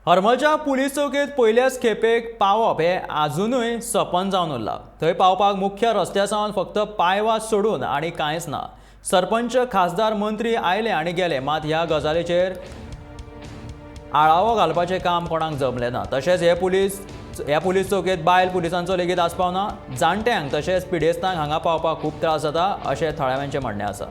हरमलच्या police चौकेत पयल्याच खेपेक पावप हें आजुनूय सपन जावन उरलां. थंय पावपाक मुख्य रस्त्या सावन फक्त पांयवाट सोडून आनी कांयच ना. सरपंच, खासदार, मंत्री आयले आनी गेले, मात ह्या गजालीचेर आळावो घालपाचें काम कोणाक जमलें ना. तशेंच हे पुलीस ह्या पुलीस चौकेत बायल पुलिसांचो लेगीत आस्पाव ना. जाणट्यांक तशेंच पिडेस्तांक हांगा पावपाक खूब त्रास जाता अशें थळाव्यांचें म्हणणें आसा.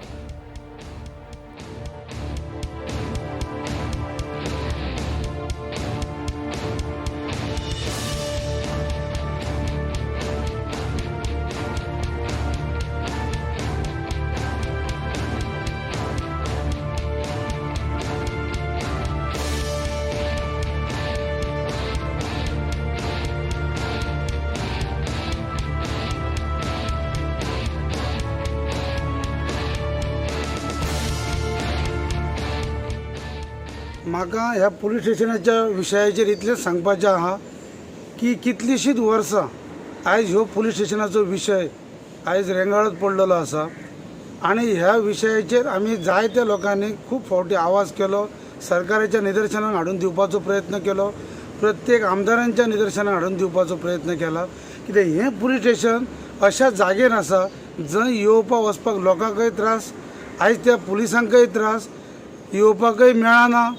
म्हाका ह्या पुलीस स्टेशनाच्या विशयाचेर इतलेंच सांगपाचें आहा की कितलींशींच वर्सां आयज ह्यो पुलीस स्टेशनाचो विशय आयज रेंगाळत पडलेलो आसा आनी ह्या विशयाचेर आमी जायत्या लोकांनी खूब फावटी आवाज केलो, सरकाराच्या निदर्शनाक हाडून दिवपाचो प्रयत्न केलो, प्रत्येक आमदारांच्या निदर्शनाक हाडून दिवपाचो प्रयत्न केला. कित्याक हें पुलीस स्टेशन अशा जागेर आसा जंय येवपा वचपाक लोकांकय त्रास, आयज त्या पुलिसांकय त्रास, येवपाकय मेळना,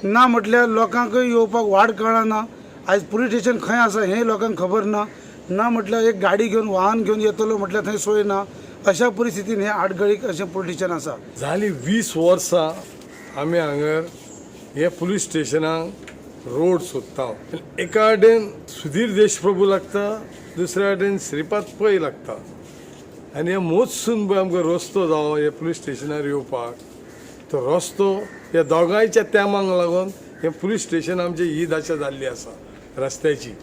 ना म्हटल्यार लोकांकय येवपाक वाट कळना. आयज पुलीस स्टेशन खंय आसा हें लोकांक खबर ना. ना म्हटल्यार एक गाडी घेवन वाहन घेवन येतलो म्हटल्यार थंय सोय ना. अशा परिस्थितीन हें आडगळीक अशें पुलीस स्टेशन आसा. जाली 20 वर्सां आमी हांगर हे पुलीस स्टेशनाक रोड सोदता. एका वाटेन सुधीर देशप्रभू लागता, दुसऱ्या वाटेन श्रीपाद पै लागता आनी हे मोजसून पळय आमकां रस्तो जावो हे पुलीस स्टेशनार येवपाक, तो रस्तो ह्या दोगांयच्या तेमांक लागून हें पुलीस स्टेशन आमचें ही दशा जाल्ली आसा रस्त्याची.